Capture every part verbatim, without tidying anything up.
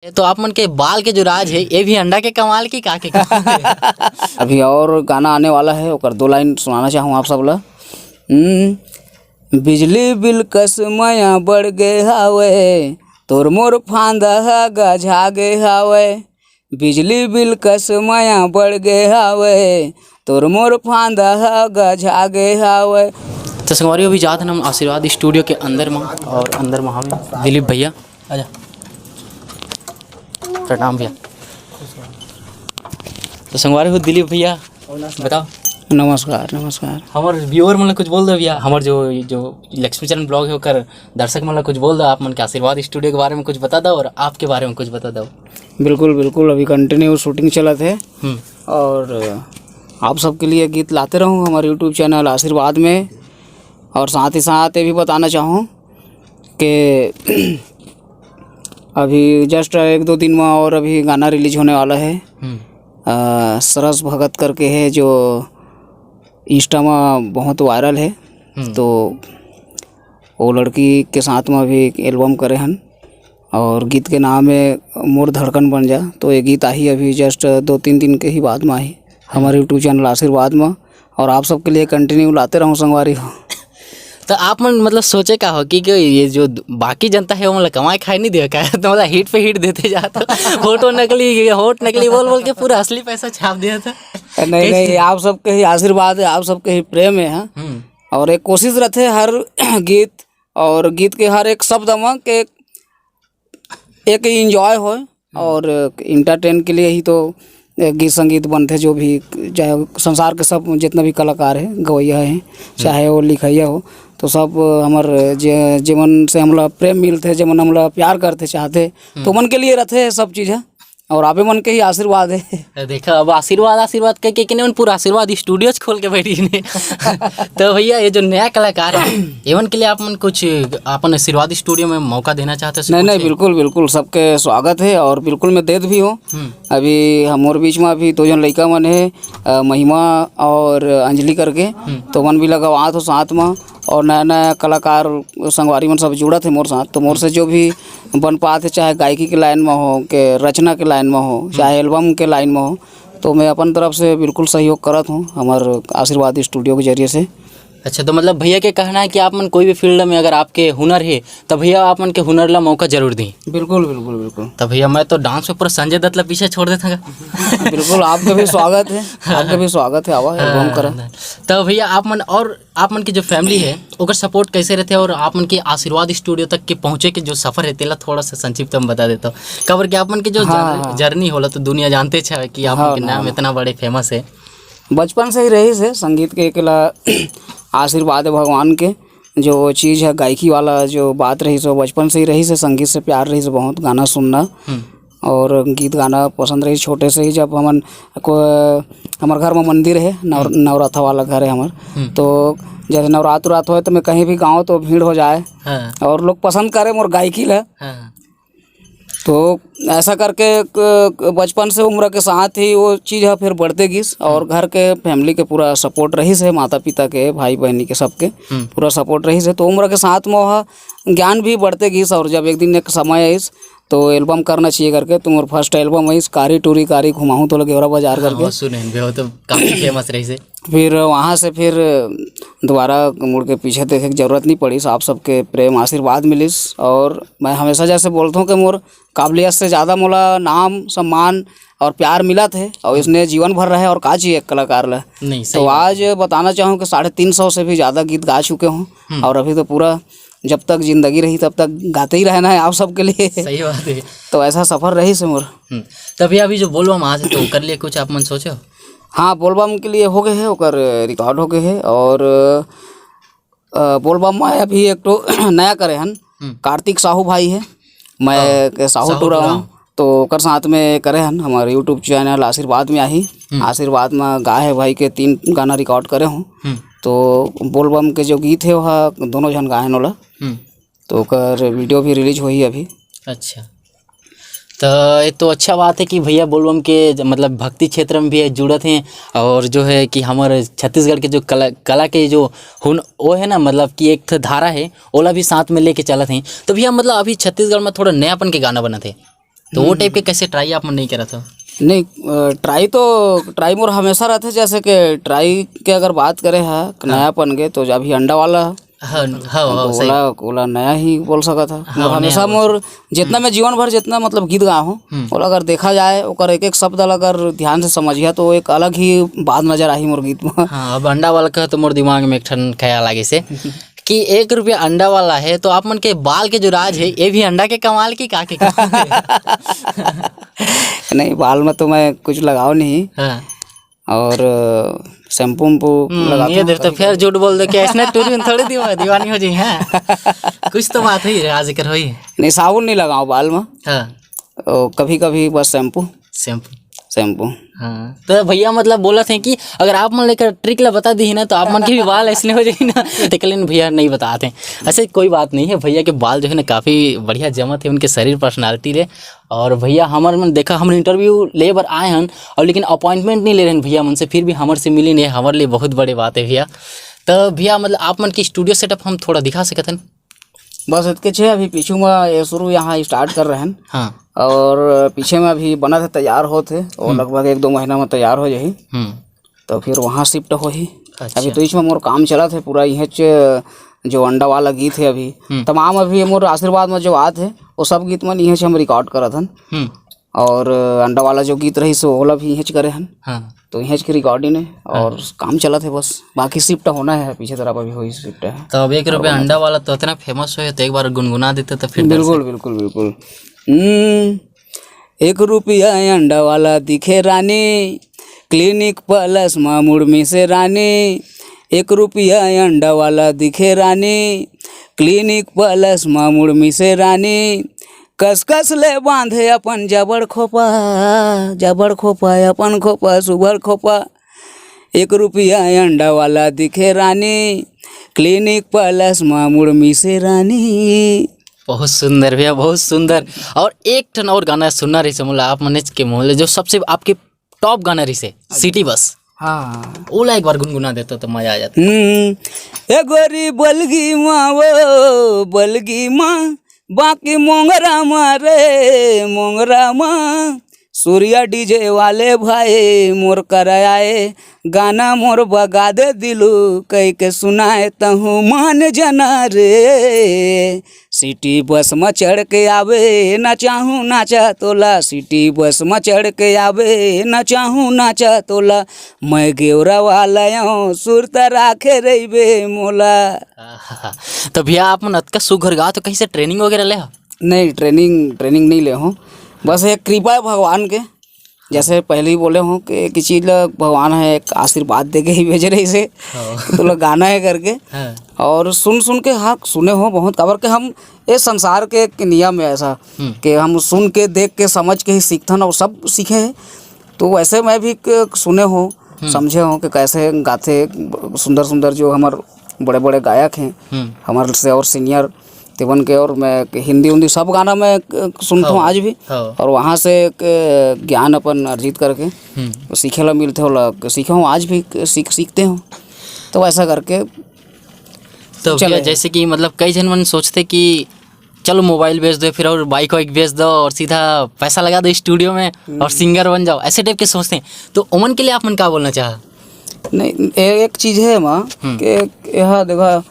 ये तो आप मन के बाल के जो राज है, ये भी अंडा के कमाल की का के कमाल है? अभी और गाना आने वाला है, ओकर दो लाइन सुनाना चाहूँ आप सब ला। हम्म, बिजली बिल कस मया बढ़ गे हावय, तोर मोर फांदा ह गझा गे हावय। बिजली बिल कस मया बढ़ गे हावय, तोर मोर फांदा ह गझा गे हावय। तो संगवारी, अभी जात हन हम आशीर्वाद स्टूडियो के अंदर में, और अंदर में हवे दिलीप भैया। आजा। प्रणाम भैया। तो संगवारी हो दिलीप भैया, बताओ। नमस्कार, नमस्कार। हमर व्यूअर मन ला कुछ बोल दो भैया, हमर जो, जो लक्ष्मी चरण ब्लॉग है, ओकर दर्शक मन ला कुछ बोल दो, आप मन के आशीर्वाद स्टूडियो के बारे में कुछ बता दो और आपके बारे में कुछ बता दो। बिल्कुल, बिल्कुल, अभी कंटिन्यू शूटिंग चलत है। हम्म। और आप सबके लिए गीत लाते रहूँ हमारे यूट्यूब चैनल आशीर्वाद में। और साथ ही साथ ये भी बताना चाहूँ कि अभी जस्ट एक दो दिन में और अभी गाना रिलीज होने वाला है। हम्म। अ, सरस भगत करके है, जो इंस्टा में बहुत वायरल है। हम्म। तो वो लड़की के साथ में अभी एक एल्बम करे हन, और गीत के नाम है मोर धड़कन बन जा। तो ये गीत आही अभी जस्ट दो तीन दिन के ही बाद में आही हमारे यूट्यूब चैनल आशीर्वाद में, और आप सबके लिए कंटिन्यू लाते रहूँ संगवारी हो। तो आप मन मतलब सोचे का हो कि, कि ये जो बाकी जनता है, वो मतलब कमाए खाए नहीं दे का है? तो मतलब हिट पे हिट देते जाता, होटो नकली, होट नकली बोल बोल के पूरा असली पैसा छाप दिया था। नहीं, कैसे? नहीं, आप सबके ही आशीर्वाद है, आप सबके ही प्रेम है, हाँ। हम्म। और एक कोशिश रहते हर गीत और गीत के हर एक शब्द में के एक एंजॉय होए और एंटरटेन के लिए ही तो गीत संगीत बनथे, जो भी चाहे संसार के सब जितना भी कलाकार है, गवैया है, चाहे वो लिखैया हो, तो सब हमर जे, जेमन से हमला प्रेम मिलथे, जेमन हमला प्यार करथे, चाहथे, तो मन के लिए रथे सब चीज है। और आपे मन के ही आशीर्वाद है। देखा, अब आशीर्वाद, आशीर्वाद कह के किने मन पूरा आशीर्वाद स्टूडियोज खोल के बैठी ने। तो भैया, ये जो नया कलाकार है, एमन के लिए आप मन कुछ अपन आशीर्वाद स्टूडियो में मौका देना चाहते हो? नहीं, नहीं, कुछ? बिल्कुल, बिल्कुल, सबके स्वागत है और बिल्कुल मैं देत भी हूँ। हम्म। अभी हमर बीच में अभी दो जन लइका मन है, अ, महिमा और अंजलि करके, हम्म। तो मन भी लगवात हो साथ में, और नया नया कलाकार संगवारी मन सब जुड़त है मोर साथ, तो मोर से जो भी बन पात है, चाहे गायकी के लाइन में हो, के रचना के लाइन में हो, हम्म। चाहे एल्बम के लाइन में हो, तो मैं अपन तरफ से बिल्कुल सहयोग करत हूँ हमर आशीर्वाद स्टूडियो के जरिए से। अच्छा, तो मतलब भैया के कहना है कि आप मन कोई भी फील्ड में अगर आपके हुनर है, तो भैया आप मन के हुनर ला मौका जरूर दी। बिल्कुल, बिल्कुल, बिल्कुल। तो भैया, मैं तो डांस में पूरा संजय दत्त ला पीछे छोड़ देता। बिल्कुल, आपका भी स्वागत है, आपका भी स्वागत है, आवा, एल्बम करा। हाँ। तो भैया, आप मन और आप मन के जो फैमिली है, ओकर सपोर्ट कैसे रहते और आप मन के आशीर्वाद स्टूडियो तक के पहुँचे के जो सफर है, तेला थोड़ा सा संक्षिप्त में बता देता हूँ। काबर कि आप मन के जो हाँ, जर्न-, हाँ। जर्नी होला, तो दुनिया जानते छे कि आप हाँ, मन के नाम हाँ। इतना बड़े फेमस है। बचपन से ही रहिस हे संगीत के, एकला आशीर्वाद है भगवान के। जो चीज़ है गायकी वाला, जो बात रहिस हे, बचपन से ही रहिस हे, संगीत से प्यार रहिस हे बहुत, गाना सुनना हम्म। और गीत गाना पसंद रहिस। छोटे से ही जब हमन को, हमर घर में मंदिर है, नव-, हम्म। नवरथा वाला घर है हमर, हम्म। तो जैसे नवरात्र उरात होए तो मैं कहीं भी गाँव तो भीड़ हो जाए हाँ। और लोग पसंद करे मोर गायकी ला। हाँ। तो ऐसा करके क-, क-, बचपन से उम्र के साथ ही वो चीज़ ह फिर बढ़ते गिस और हम्म। घर के फैमिली के पूरा सपोर्ट रहिस हे, माता पिता के, भाई बहनी के, सबके हम्म। पूरा सपोर्ट रहिस हे। तो उम्र के साथ में वह ज्ञान भी बढ़ते गिस और जब एक दिन एक समय आइस तो एल्बम करना चाहिए करके, तो मोर फर्स्ट एल्बम आइस कारी टूरी कारी घुमाहूँ तोला गेवरा बाजार हाँ, करके। वो सुने हैं, वो तो काफ़ी फेमस रहिस हे। फिर वहाँ से फिर दोबारा मुड़ के पीछे देखे के जरूरत नहीं पड़िस। आप सबके प्रेम आशीर्वाद मिलिस और मैं हमेशा जैसे बोलता हूँ कि मोर काबिलियत से ज़्यादा मोला नाम सम्मान और प्यार मिलत हे और इसने जीवन भर रहे और का चाहिए एक कलाकार ला। नहीं, सही तो बात आज है। बताना चाहूँ कि साढ़े तीन सौ से भी ज़्यादा गीत गा चुके हूँ हम्म। और अभी तो पूरा जब तक जिंदगी रही तब तक गाते ही रहना है आप सबके लिए। सही बात है। तो ऐसा सफर रहिस हे मोर। हम्म। तभी अभी जो बोलबम आज है तो ओकर लिए कुछ आप मन सोचे हो? हाँ, बोलबम के लिए हो गए है, ओकर रिकॉर्ड हो गए है और, अ, बोलबम में अभी एक ठो नया करे हन, हम्म। कार्तिक साहू भाई है, मैं हाँ, के साहू साहू टूरा टूरा। हूँ, तो ओकर साथ में करे हन, हमारे YouTube चैनल आशीर्वाद में आही, हम्म। आशीर्वाद में गा है भाई के तीन गाना रिकॉर्ड करे हूँ, हम्म। तो बोलबम के जो गीत है वह दोनों झन गाए हन ओला, हम्म। तो ओकर वीडियो भी रिलीज होही अभी। अच्छा, तो ये तो अच्छा बात है कि भैया बोलबम के ज-, मतलब भक्ति क्षेत्र में भी जुड़त हैं और जो है कि हमर छत्तीसगढ़ के जो कला, कला के जो हुन-, वो है ना, मतलब कि एक ठो धारा है, ओला भी साथ में लेके चलत हैं। तो भैया, मतलब अभी छत्तीसगढ़ में थोड़ा नयापन के गाना बनत है। तो वो हम्म। टाइप के कैसे ट्राई आप मन नहीं करत हो? नहीं, अ, ट्राई तो, ट्राई मोर हमेशा रहथे, जैसे कि ट्राई के अगर बात करे हा, हाँ। नयापन के, तो अभी अंडा वाला हाँ, हाँ, हाँ, तो सही। ओला, ओला नया ही बोल सकत हा। हाँ, मोर हमेशा नया बोल मोर जितना हम्म। मैं जीवन भर जितना मतलब गीत गाए हूँ, हम्म। ओला अगर देखा जाए, ओकर एक एक शब्द ला अगर ध्यान से समझिया, तो एक अलग ही बात नजर आही मोर गीत में। हाँ, अब अंडा वाला कह तो मोर दिमाग में एक ठन ख्याल आ गइसे कि एक रुपया अंडा वाला है, तो आप मन के बाल के जो राज है, ये भी अंडा के कमाल की का के कमाल है? नहीं, बाल में तो मैं कुछ लगाओ नहीं। हाँ। और, अ, शैम्पू उम्पू हम्म, लगाता ये हूँ देख तो कभी फिर कभी। झूठ बोल दे के ऐसने टूरी में थोड़ी दीवा-, दीवानी हो जाई, हाँ। कुछ तो बात होई, राज कर होई। नहीं, साबुन नहीं लगाओ बाल में। हाँ। ओ, कभी कभी बस शैम्पू। शैम्पू। शैम्पू। हाँ। तो भैया मतलब बोलत हे कि अगर आप मन लेकर ट्रिक ला बता दी ना, तो आप मन के भी बाल ऐसने हो जाई ना। तो कहले, "भैया नहीं बताते हैं।" ऐसे कोई बात नहीं है, भैया के बाल जो है ना काफ़ी बढ़िया जमत है, उनके शरीर पर्सनालिटी रे। और भैया हमर मन देखा, हमर इंटरव्यू ले बर आए हन, और लेकिन अपॉइंटमेंट नहीं ले रहे हैं भैया मन से, फिर भी हमर से मिली नहीं, हमर लिए बहुत बड़े बात है भैया। तो भैया मतलब आप मन की स्टूडियो सेटअप हम थोड़ा दिखा सकत हन? बस इतके छे, अभी पीछू में ये शुरू यहाँ स्टार्ट कर रहे हैं। हाँ। और पीछे में अभी बनत हे, तैयार होत हे, और हम्म। लगभग एक दो महीना में तैयार हो जाही। हम्म। तो फिर वहाँ शिफ्ट होही। अच्छा। अभी तो इसमें मोर काम चलत हे पूरा, इहेच जो अंडा वाला गीत हे अभी, हम्म। तमाम अभी मोर आशीर्वाद में जो आत हे, वो सब गीत मन इहेच हम रिकॉर्ड करत हन। हम्म। और अंडा वाला जो गीत रहिस, ओला भी इहेच करे हन। हाँ। तो इहेच के रिकॉर्डिंग हे और हाँ। काम चलत हे बस, बाकी शिफ्ट होना हे, पीछे तरफ अभी होही शिफ्ट हे। तो अब एक रुपया अंडा वाला तो इतना फेमस होय, तो एक बार गुनगुना देते तो फिर दर्शक बिल्कुल, बिल्कुल, बिल्कुल। हम्म, एक रुपया अंडा वाला दिखे रानी, क्लिनिक प्लस मा मुड़ मिसे रानी। एक रुपया अंडा वाला दिखे रानी, क्लिनिक प्लस मा मुड़ मिसे रानी। कस कस ले बांधे अपन जबड़ खोपा, जबड़ खोपा, अपन खोपा, सुबड़ खोपा। एक रुपया अंडा वाला दिखे रानी, क्लिनिक प्लस मा मुड़ मिसे रानी। बहुत सुंदर भैया, बहुत सुंदर। और एक ठन और गाना सुनना रहिसे मोला आप मनेच के मोहल्ले, जो सबसे आपके टॉप गाना रहिसे, सिटी बस। हाँ। ओला एक बार गुनगुना देता तो मजा आ जाता। हम्म, ए गोरी बलगी माँ, वो बलगी माँ, बाकी मोंगरा माँ रे, मोंगरा माँ। सूर्या डीजे वाले भाई मोर कर आए, गाना मोर बगा दे दिलू, कह के सुनाए तहूँ मान जना रे। सिटी बस म चढ़ के आवे, नचाहूँ नाचा तोला, सिटी बस म चढ़ के आवे, नचाहूँ नाचा तोला। मैं गेवरा वाला हूँ, सुरता राखे रहिबे मोला। आहा। तो भैया, आप मन अतका सुघर गाओ, तो कहीं से ट्रेनिंग वगैरह ले हो? नहीं, ट्रेनिंग, ट्रेनिंग नहीं ले हूँ। बस एक कृपा है भगवान के। जैसे पहले ही बोले हूँ कि किसी ल भगवान हे एक आशीर्वाद दे के ही भेजे रहिसे, हाँ। तो लोग गाना हे करके। हाँ। और सुन सुन के, हाँ, सुने हो बहुत, काबर के हम, ये संसार के एक नियम है ऐसा हम्म। कि हम सुन के, देख के, समझ के ही सीखथन और सब सीखे हैं। तो वैसे मैं भी क-, सुने हो, हम्म। समझे हो कि कैसे गाथे सुंदर सुंदर जो हमर बड़े बड़े गायक हैं, हम्म। हमर से और सीनियर, तेवन के, और मैं हिंदी उंदी सब गाना मैं, अ, सुनता हूँ हाँ, आज भी। हाँ। और वहाँ से एक, अ, ज्ञान अपन अर्जित करके हम्म। सीखे ला मिलते हो, ला सीखे हूँ आज भी, सीख, सीखते हूँ। तो ऐसा करके तो चले भैया, हैं। जैसे कि मतलब कई झन मन सोचते कि चलो मोबाइल बेच दो, फिर और बाइक वाइक बेच दो और सीधा पैसा लगा दो स्टूडियो में हम्म। और सिंगर बन जाओ, ऐसे टाइप के सोचते हैं। तो ओमन के लिए आप मन का बोलना चाहा? नहीं, ए-, एक चीज है एमा हम्म। कि यहाँ देखा,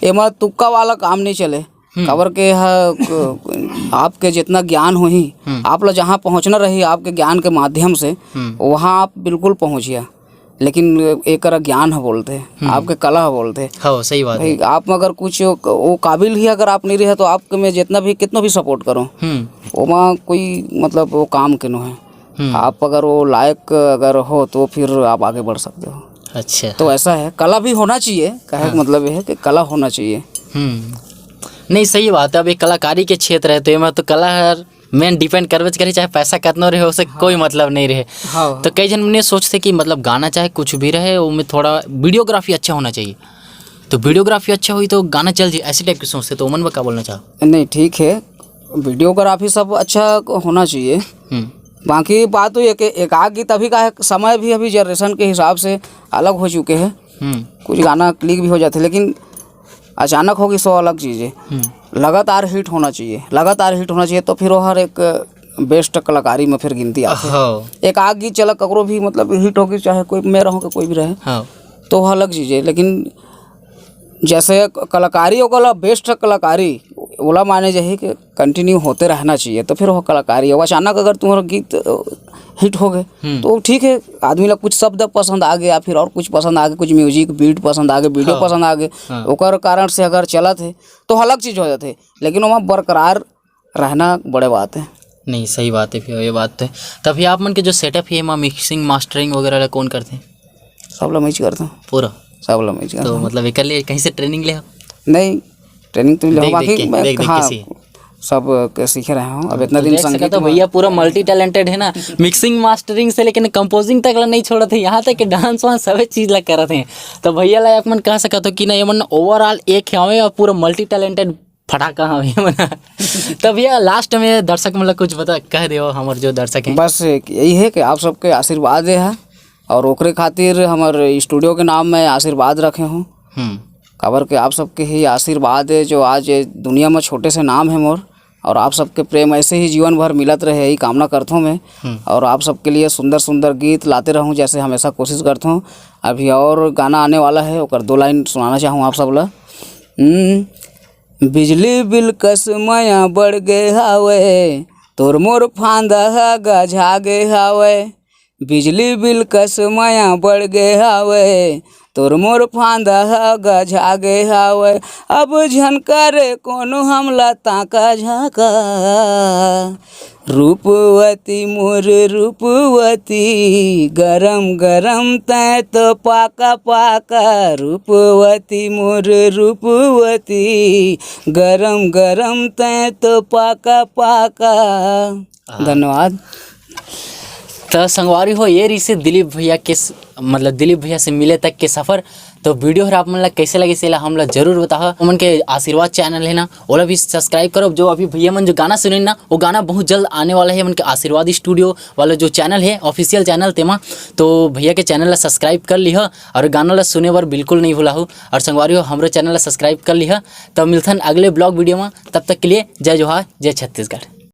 एमा तुक्का वाला काम नहीं चले। हम्म। काबर के ह-, क-, आपके जितना ज्ञान होही, हम्म। आप ला जहाँ पहुँचना रही आपके ज्ञान के माध्यम से, हम्म। वहाँ आप बिल्कुल पहुँचिया। लेकिन एकर ज्ञान ह बोलते, हम्म। आपके कला ह बोलते। हाँ, सही बात भाई, है। आप में अगर कुछ वो काबिल ही अगर आप नहीं रहे, तो आप में जितना भी, कितना भी सपोर्ट करो, हम्म। ओमा कोई मतलब वो काम के नो है। हम्म। आप अगर वो लायक अगर हो, तो फिर आप आगे बढ़ सकते हो। अच्छा। तो ऐसा है, कला भी होना चाहिए, कहने का हाँ। मतलब ये है कि कला होना चाहिए। हम्म। नहीं, सही बात है। अब एक कलाकारी के क्षेत्र है, तो एमा तो कला हर मेन डिपेंड करबेच करे, चाहे पैसा कतनो रहे, ओसे हाँ। कोई मतलब नहीं रहे। हाँ। तो कई झन मन ये सोचते कि मतलब गाना चाहे कुछ भी रहे, ओमे थोड़ा वीडियोग्राफी अच्छा होना चाहिए। तो वीडियोग्राफी अच्छा होई तो गाना चल जाई, ऐसे टाइप के सोचते, तो ओमन बर का बोलना चाहो? नहीं, ठीक है, वीडियोग्राफी सब अच्छा होना चाहिए। हम्म। बाकी बात तो ये कि एक आध गीत अभी का है, समय भी अभी जनरेशन के हिसाब से अलग हो चुके हैं। हम्म। कुछ गाना क्लिक भी हो जाते, लेकिन अचानक होगी सो अलग चीज़ है। हम्म। लगातार हिट होना चाहिए, लगातार हिट होना चाहिए, तो फिर वो हर एक बेस्ट कलाकारी में फिर गिनती आथे। हाँ। एक आग गीत चला ककरो भी, मतलब हिट होगी, चाहे कोई मैं रहूँ कि कोई भी रहे, हाँ। तो वह अलग चीज़ है। लेकिन जैसे क-, कलाकारी ओकर ला बेस्ट कलाकारी ओला माने जाही कि कंटिन्यू होते रहना चाहिए, तो फिर वो कलाकारी है। अचानक अगर तुम्हारा गीत, अ, हिट हो गए, हम्म। तो ठीक है, आदमी ला कुछ शब्द पसंद आ गया, फिर और कुछ पसंद आ गया, कुछ म्यूजिक बीट पसंद आ गए, वीडियो हाँ। पसंद आ गए, हाँ। ओकर कारण से अगर चलत है तो अलग चीज़ हो जाते, लेकिन वहाँ बरकरार रहना बड़े बात है। नहीं, सही बात है फिर ये बात तो है। तभी आप मन के जो सेटअप है, एमा मिक्सिंग मास्टरिंग वगैरह ला कौन करथे? सब ला मैं ही करता हूँ। पूरा? सब ला मैं ही करता तो हूँ। मतलब एकर लिए कहीं से ट्रेनिंग ले हो? नहीं, ट्रेनिंग तो ले हो, देख, देख बाकी के, मैं, देख, देख के हाँ, सीखे। सब के सीखे रहे हूँ। अब इतना तो दिन देख संगीत सकत हो, में भैया पूरा मल्टी टैलेंटेड है ना, मिक्सिंग मास्टरिंग से लेकिन कंपोजिंग तक ला नहीं छोड़त है, यहाँ तक कि डांस वांस सभी चीज ला करत है। तो भैया ला आप मन कह सकत हो कि ना, ये मन ओवरऑल एक हवे और पूरा मल्टी टैलेंटेड फटाका हवे ये मन। तो भैया लास्ट में दर्शक मन ला कुछ बता, कह देव हमर जो दर्शक हैं। बस एक यही है कि आप सबके आशीर्वाद है और ओकरे खातिर हमर स्टूडियो के नाम मैं आशीर्वाद रखे हूँ। हम्म। काबर के आप सबके ही आशीर्वाद है जो आज ये दुनिया में छोटे से नाम है मोर, और आप सबके प्रेम ऐसे ही जीवन भर मिलत रहे, यही कामना करता हूँ मैं। हम्म। और आप सबके लिए सुंदर सुंदर गीत लाते रहूँ, जैसे हमेशा कोशिश करता हूँ। अभी और गाना आने वाला है, ओकर दो लाइन सुनाना चाहूँ आप सब ला। हम्म, बिजली बिल कस मया बढ़ गे हावय, तोर मोर फांदा ह गझा गे हावय। बिजली बिल कस मया बढ़ गे हावय, तोर मोर फांदा ह गझा गे हावय। अब झन करे कोनो हमला ताका झाका। रूपवती मोर रूपवती, गरम गरम तैं तो पाका पाका। रूपवती मोर रूपवती, गरम गरम तैं तो पाका पाका। हाँ। धन्यवाद। त संगवारी हो, ये रहिसे दिलीप भैया के स-, मतलब दिलीप भैया से मिले तक के सफर। तो वीडियो हर आप मन ला कैसे लगे, सेला हमला जरूर बताहा। ओमन के आशीर्वाद चैनल है ना, ओला भी सब्सक्राइब करो। जो अभी भैया मन जो गाना सुने ना, वो गाना बहुत जल्द आने वाला है। ओमन के आशीर्वाद स्टूडियो वाला जो चैनल है, ऑफिशियल चैनल तेमा, तो भैया के चैनल ला सब्सक्राइब कर लिहा और गाना ला सुने बर बिल्कुल नहीं भुलाहू। और संगवारी हो, हमरो चैनल ला सब्सक्राइब कर लिहा। तब मिलथन अगले ब्लॉग वीडियो में, तब तक के लिए जय जोहार, जय छत्तीसगढ़।